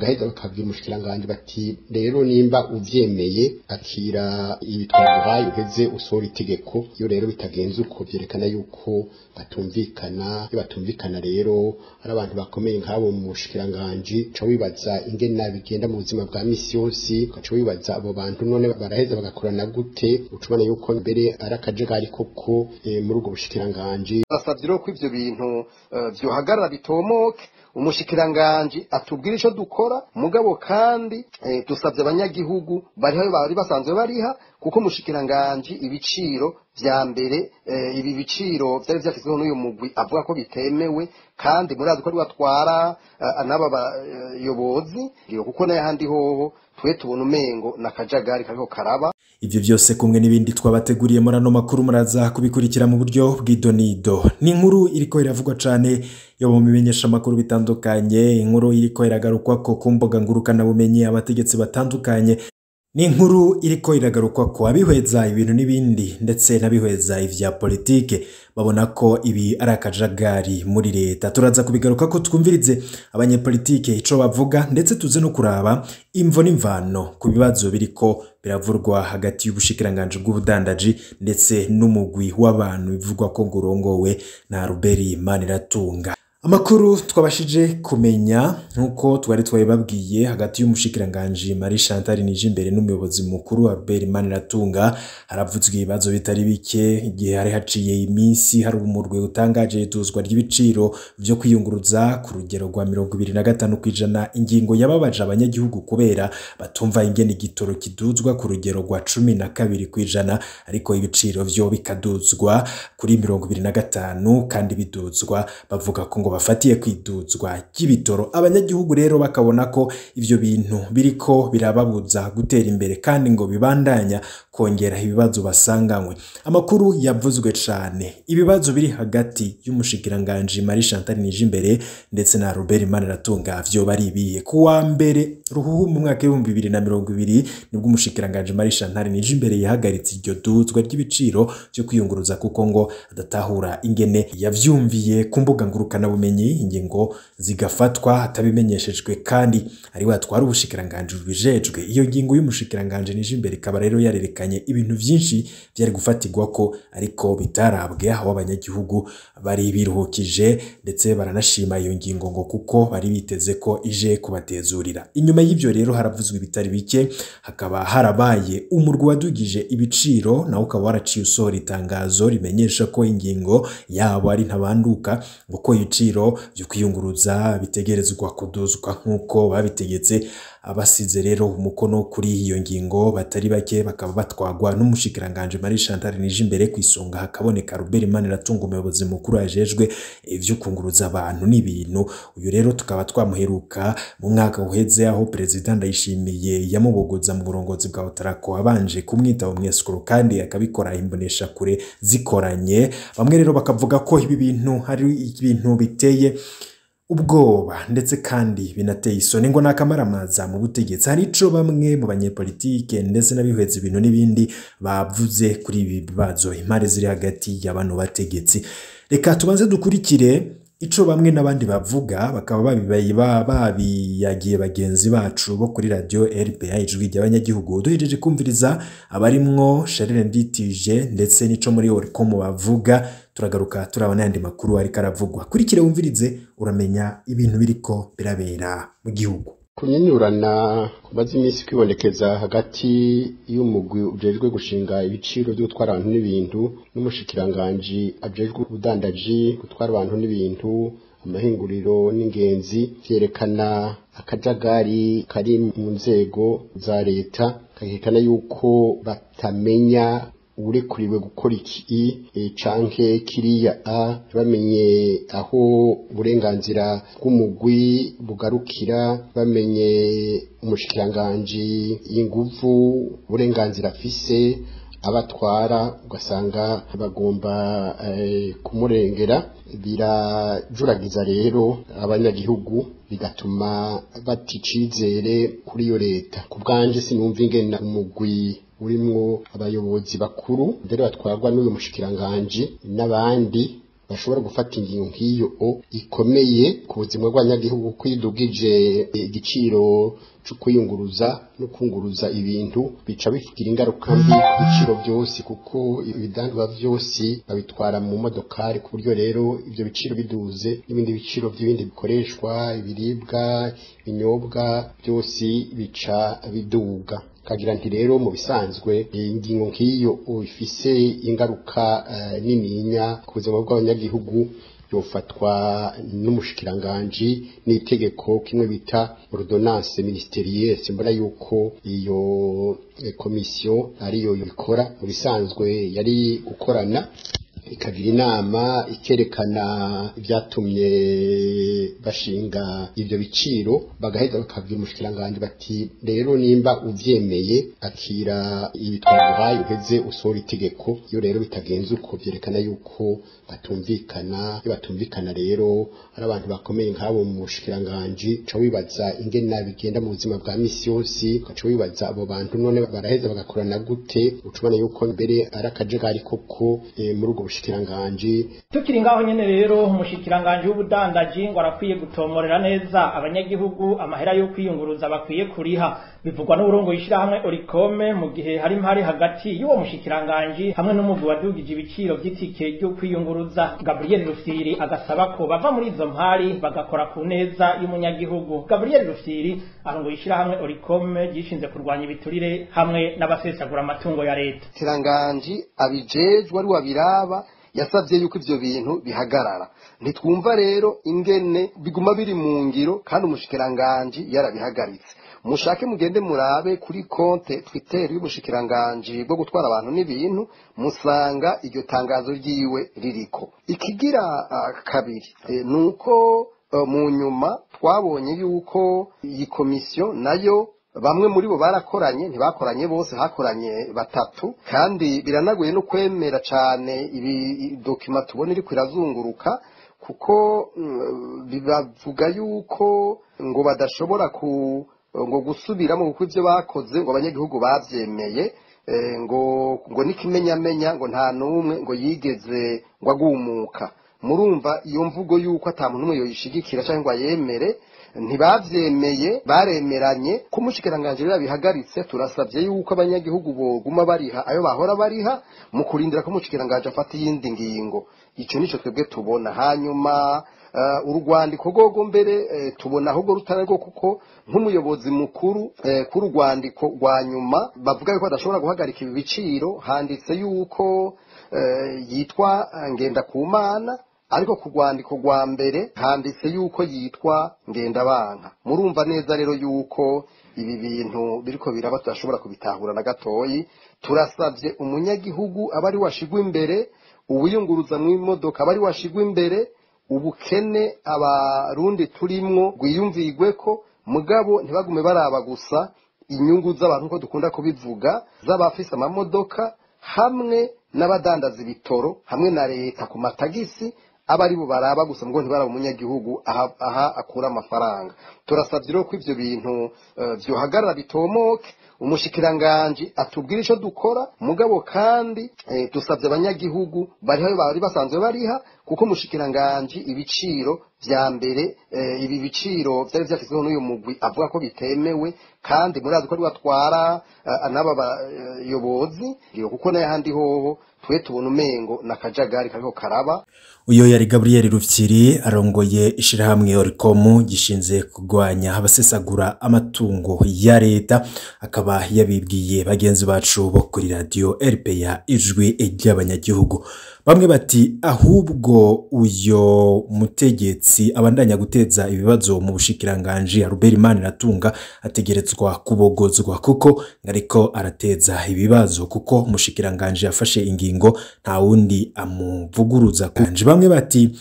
Bagaheza bakabwira umushikiranganji bati rero nimba uvyemeye akira ibi twaguhaye uheze usohora itegeko. Iyo rero bitagenze uko vyerekana yuko batumvikana. Iyo batumvikana rero ari abantu bakomeye nk'abo mu bushikiranganji, uca wibaza ingene bigenda mu buzima bwa misi yose, ugaca wibaza abo bantu none baraheza bagakorana gute. Uca ubona yuko mbere ari akajagari koko muri ubwo bushikiranganji. Basavye rero ko ivyo bintu vyohagarara bitomoke, umushikiranganji atubwire ico dukora. Mugabo kandi dusavye abanyagihugu bariho bari basanzwe bariha, kuko umushikiranganji ibiciro vya mbere ibi biciro vyari vyashyizweho n'uyu mugwi avuga ko bitemewe, kandi murazi ko ari batwara n'aba bayobozi, kuko n'ayahandi hoho twe tubona umengo n'akajagari kariko karaba. Ivyo vyose kumwe n'ibindi twabateguriye muri ano makuru muraza kubikurikira mu buryo bw'idonido. Ni inkuru iriko iravugwa cane yo mu bimenyesha makuru bitandukanye, inkuru iriko iragarukwa ko ku mbuga ngurukanabumenyi abategetsi batandukanye. Ni inkuru iriko iragarukwa ko abihweza ibintu n'ibindi ndetse n'abihweza ivya politike babona ko ibi ari akajagari muri leta. Turaza kubigaruka ko twumvirize abanyepolitike ico bavuga, ndetse tuze no kuraba imvo n'imvano ku bibazo biriko biravurwa hagati y'ubushikiranganji bw'ubudandaji ndetse n'umugwi w'abantu bivugwa ko ngurongowe na Robert Maniratunga. Amakuru twabashije kumenya nkuko twari twabibabwiye, hagati y'umushikiranganji Marie Chantal Nijimbere n'umuyobozi mukuru Albert Maniratunga haravuzwe ibibazo bitari bike. Igihe hari haciye iminsi hari umurwe utangaje ituzwa ry'ibiciro vyo kwiyunguruza ku rugero rwa 25%, ingingo yababaje abanyagihugu kubera batumva ingene igitoro kiduzwa ku rugero rwa 12%, ariko ibiciro vyo bikaduzwa kuri 25, kandi biduzwa bavuga ko ngo bafatiye kwiduzwa ry'ibitoro. Abanyagihugu rero bakabona ko ivyo bintu biriko birababuza gutera imbere kandi ngo bibandanya kongera ibibazo basanganywe. Amakuru yavuzwe cane, ibibazo biri hagati y'umushikiranganji Marie Chantal Nijimbere ndetse na Robert Maniratunga vyo bari ibiye. Kuwa mbere ruhuhu mu mwaka 2020 nibwo umushikiranganji Marie Chantal Nijimbere yahagaritse iryo duzwa ry'ibiciro vyo kwiyunguruza, kuko ngo adatahura ingene yavyumviye ku mbuga ngurukanabumenyi, ingingo zigafatwa atabimenyeshejwe kandi ari we atwara ubushikiranganji bubijejwe. Iyo ngingo y'umushikiranganji Nijimbere ikaba rero yarerekanye ibintu vyinshi vyari gufatirwa ko ariko bitarabwe, aho abanyagihugu bari biruhukije ndetse baranashima iyo ngingo ngo kuko bari biteze ko ije kubatezurira. Inyuma y'ivyo rero haravuzwe ibitari bike, hakaba harabaye umurwi wadugije ibiciro nawo ukaba waraciye usohora itangazo rimenyesha ko ingingo yabo ari ntabanduka, ngo ko ibiciro vyo kwiyunguruza bitegerezwa kuduzwa nk'uko babitegetse. Abasize rero umukono kuri iyo ngingo batari bake bakaba batwagwa n'umushikiranganji Marie Chantal Nijimbere, ku isonga hakaboneka Robert Maniratunga umuyobozi mukuru ajejwe ivyo kunguruza abantu n'ibintu. Uyu rero tukaba twamuheruka mu mwaka uheze aho President Ndayishimiye yamubogoza mu burongozi bwa Otarako abanje kumwita umwesukuru kandi akabikora imbonesha kure zikoranye. Bamwe rero bakavuga ko ibi bintu hari ibintu biteye ubwoba ndetse kandi binateye isoni ngo nakamaramaza mu butegetsi. Hari ico bamwe mu banyepolitike ndetse n'abihweza ibintu n'ibindi bavuze kuri ibi bibazo, impare ziri hagati y'abantu bategetsi. Reka tubanze dukurikire ico bamwe n'abandi bavuga, bakaba babiyagiye bagenzi bacu bo kuri radio RPA ijwi ry'abanyagihugu. Duhejeje kumviriza abarimwo Charles Nditije ndetse n'ico muri Orcom bavuga, turagaruka turabona yandi makuru ariko aravugwa. Kurikire wumvirize uramenya ibintu biriko birabera mu gihugu. Kunyinyurana kumaze iminsi kwibonekeza hagati y'umugwi ujejwe gushinga ibiciro byo gutwara abantu n'ibintu n'umushikiranganji ajejwe ubudandaji, gutwara abantu n'ibintu, amahinguriro n'ingenzi, vyerekana akajagari kari mu nzego za leta, kakerekana yuko batamenya urekuriwe gukora iki canke kiriya, a bamenye aho uburenganzira bw'umugwi bugarukira, bamenye umushikiranganji inguvu uburenganzira afise abatwara, ugasanga bagomba kumurengera. Birajuragiza rero abanyagihugu, bigatuma baticizere kuri iyo leta. Ku bwanje sinumva ingene umugwi urimwo abayobozi bakuru mbere batwarwa n'uyu mushikiranganji n'abandi bashobora gufata ingingo nk'iyo ikomeye ku buzima bw'abanyagihugu, kwidugije igiciro cyo kwiyunguruza no kunguruza ibintu bica bigira ingaruka mbi ku biciro byose, kuko ibidandazwa byose babitwara mu modokari, ku buryo rero ibyo biciro biduze n'ibindi biciro by'ibindi bikoreshwa, ibiribwa, ibinyobwa byose bica biduga. Kagira nti rero mu bisanzwe ingingo nk'iyo ifise ingaruka nininya ku buzima bw'abanyagihugu yofatwa n'umushikiranganji n'itegeko kimwe bita ordonnance ministérielle. Simbona yuko iyo komisiyo ariyo ikora. Mu bisanzwe yari gukorana ikagira inama ikerekana ibyatumye bashinga ibyo biciro, bagaheza bakabwira umushikiranganji bati rero nimba uvyemeye akira ibi twaguhaye uheze usohora itegeko. Iyo rero bitagenze uko byerekana yuko batumvikana. Iyo batumvikana rero ari abantu bakomeye nk'abo mu bushikiranganji, uca wibaza ingene bigenda mu buzima bwa misi yose, ugaca wibaza abo bantu none baraheza bagakorana gute, uca ubona yuko mbere ari akajagari koko muri ubwo bushikiranganji. Tukiri ngaho nyene rero, umushikiranganji w'ubudandaji ngo arakwiye gutomorera neza abanyagihugu amahera yo kwiyunguruza bakwiye kuriha. Bivugwa n'uburongo yishirahamwe Orikome mu gihe hari impari hagati y'uwo mushikiranganji hamwe n'umugwi wadugije ibiciro vy'itike ryo kwiyunguruza. Gabriel Rufyiri agasaba ko bava muri izo mpari bagakora ku neza y'umunyagihugu. Gabriel Rufyiri arongoye ishirahamwe Orikome ryishinze kurwanya ibiturire hamwe n'abasesagura amatungo ya leta. Kiranganji abijejwe ari wabiraba yasavye yuko ivyo bintu bihagarara. Ntitwumva rero ingene biguma biri mu ngiro kandi umushikiranganji yarabihagaritse. Mushake mugende murabe kuri konte Twitter y'ubushikiranganji bwo gutwara abantu n'ibintu, musanga iryo tangazo ryiwe ririko. Ikigira kabiri nuko mu nyuma twabonye yuko iyi komisiyo nayo bamwe muri bo barakoranye, ntibakoranye bose, hakoranye batatu, kandi biranagoye no kwemera cane ibi dokima tubona iriko irazunguruka, kuko bibavuga yuko ngo badashobora ku ngo gusubiramo kuko ivyo bakoze ngo abanyagihugu bavyemeye, ngo n'ikimenyamenya ngo nta n'umwe ngo yigeze ngo agumuka. Murumva iyo mvugo yuko ata muntu n'umwe yoyishigikira canke ngo ayemere. Ntibavyemeye, baremeranye ko umushikiranganji rero yabihagaritse. Turasavye yuko abanyagihugu boguma bariha ayo bahora bariha mu kurindira ko umushikiranganji afata iyindi ngingo. Ico nico twebwe tubona. Hanyuma urwandiko rwogo mbere tubona ahubwo rutari rwo, kuko nk'umuyobozi mukuru kuri urwandiko rwa nyuma bavuga yuko adashobora guhagarika ibi biciro, handitse yuko yitwa Ngendakumana, ariko ku rwandiko rwa mbere handitse yuko yitwa Ngendabanka. Murumva neza rero yuko ibi bintu biriko biraba tudashobora kubitahura na gatoyi. Turasavye umunyagihugu aba ari washigwa imbere, uwiyunguruza mw'imodoka aba ari washigwa imbere, ubukene abarundi turimwo rwiyumvirweko, mugabo ntibagume baraba gusa inyungu z'abantu nko dukunda kubivuga z'abafise amamodoka hamwe n'abadandaza ibitoro hamwe na leta ku matagisi, aba ari bo baraba gusa, ngo ntibaraba umunyagihugu aha akura amafaranga. Turasavye rero ko ivyo bintu vyohagarara bitomoke, umushikiranganji atubwire ico dukora, mugabo kandi dusavye abanyagihugu bariho bari basanzwe bariha, kuko umushikiranganji ibiciro vya mbere ibi biciro vyari vyashizweho n'uyu mugwi avuga ko bitemewe, kandi murazi ko ari batwara n'aba bayobozi, kuko n'ayahandi hoho twe tubona umengo na kajagari kariko karaba. Uyo yari Gabriel Rufyiri arongoye ishirahamwe Oricom gishinze kugwanya abasesagura amatungo ya leta, akaba yabibwiye bagenzi bacu bo kuri radio RPA ijwi ry'abanyagihugu. Bamwe bati ahubwo uyo mutegetsi abandanya guteza ibibazo mu bushikiranganji Albert Maniratunga ategerezwa kubogozwa, kuko ariko arateza ibibazo, kuko umushikiranganji yafashe ingingo nta wundi amuvuguruza. Bamwe bati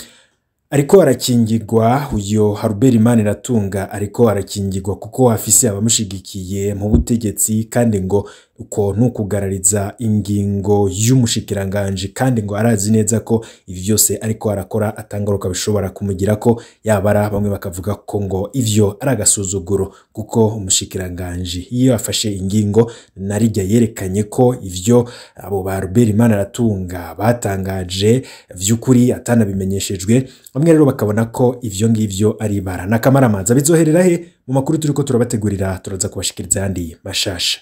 ariko arakingirwa uyo Albert Maniratunga, ariko arakingirwa kuko afise abamushigikiye mu butegetsi, kandi ngo Uko nukugarariza ingingo y'umushikiranganje, kandi ngo arazi neza ko ivyo vyose ariko arakora atangaruka bishobora kumugira ko yabara. Bamwe bakavuga ko ngo ivyo ari agasuzuguro, kuko umushikiranganje iyo afashe ingingo narijya yerekanye ko ivyo abo ba Robert Maniratunga batangaje vy'ukuri atanabimenyeshejwe. Bamwe rero bakabona ko ivyo ngivyo ari bara n'akamaramaza. Bizoherera he? Mu makuru turiko turabategurira turaza kubashikiriza yandi mashasha.